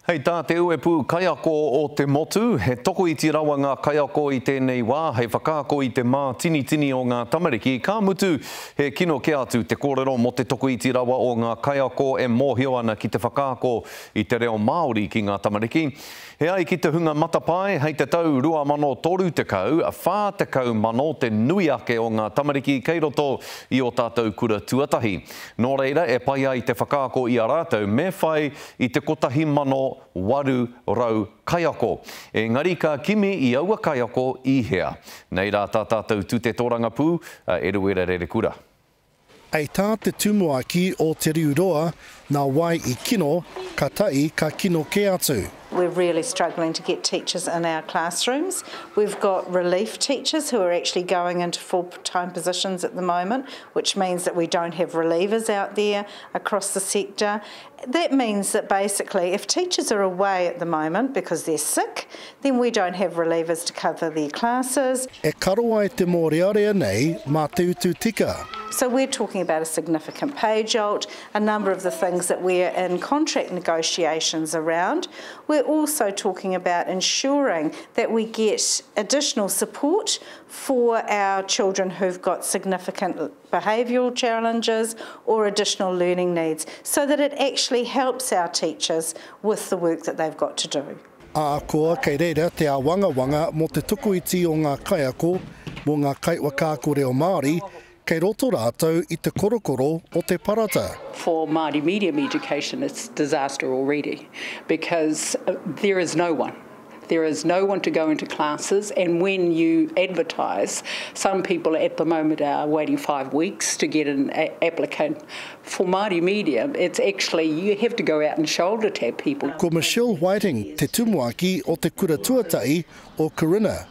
Hei tā te uepū kaiako o te motu, he tokoiti rawa ngā kaiako i tēnei wā hei whakaako i te mātinitini o ngā tamariki, ka mutu, he kino kē atu te kōrero mō te tokoiti rawa o ngā kaiako e mōhio ana ki te whakaako i te reo Māori ki ngā tamariki. E ai ki te hunga matapae, hei te tau 2030, 40 mano te nui ake o ngā tamariki kei roto i ō tātou kura tuatahi. Nō reira, e pai ai te whakaako i a rātou, me whai i te 1,800 kaiako. Engari ka kimi i aua kaiako i hea? Nei rā tā tātou tute tōrangapū, a Eruera Rerekura. Hei tā te tumuaki o Te Riu Roa, nā wai i kino, ka tahi ka kino kē atu. We're really struggling to get teachers in our classrooms. We've got relief teachers who are actually going into full-time positions at the moment, which means that we don't have relievers out there across the sector. That means that basically if teachers are away at the moment because they're sick, then we don't have relievers to cover their classes. E karo ai te mōrearea nei mā te utu tika. So we're talking about a significant pay jolt, a number of the things that we're in contract negotiations around. We're also talking about ensuring that we get additional support for our children who've got significant behavioural challenges or additional learning needs so that it actually helps our teachers with the work that they've got to do. Ahakoa kei reira te āwangawanga mō te tokoiti o ngā kaiako, mō ngā kaiwhakaako reo Māori, kei roto rātou i te korokoro o te parata. For Māori medium education it's disaster already because there is no one. There is no one to go into classes and when you advertise, some people at the moment are waiting five weeks to get an applicant. For Māori medium, it's actually, you have to go out and shoulder tap people. Ko Michelle Whiting te tumuaki o te kura tuatahi o Corinna.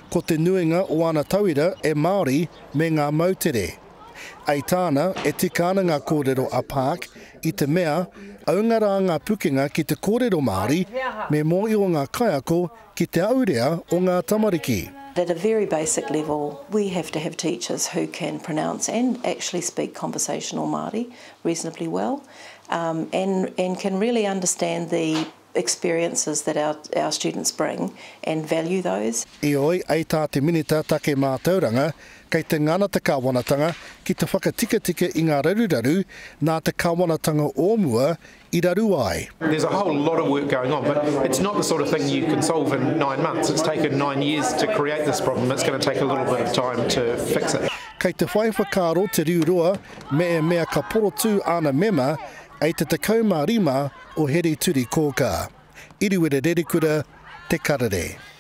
Ko te nuinga o ana tauira e Māori me ngā moutere. Ei tāna, e tika ana ngā kōrero a Park i te mea, aunga rā ngā pukenga ki te kōrero Māori, me mōhio ngā kaiako ki te aurea o ngā tamariki. At a very basic level, we have to have teachers who can pronounce and actually speak conversational Māori reasonably well, um, and, and can really understand the experiences that our, our students bring and value those. Heoi, ei tā te Minita Take Mātauranga, kei te ngana te Kāwanatanga ki te whakatikatika i ngā raruraru nā te Kāwanatanga o mua i raru ai. There's a whole lot of work going on, but it's not the sort of thing you can solve in nine months. It's taken nine years to create this problem. It's going to take a little bit of time to fix it. Kei te whai whakaaro Te Riu Roa me e mea ka porotū āna mema ei te 15 o Here Turi Kōkā. Iriwere Rerekura, Te Karere.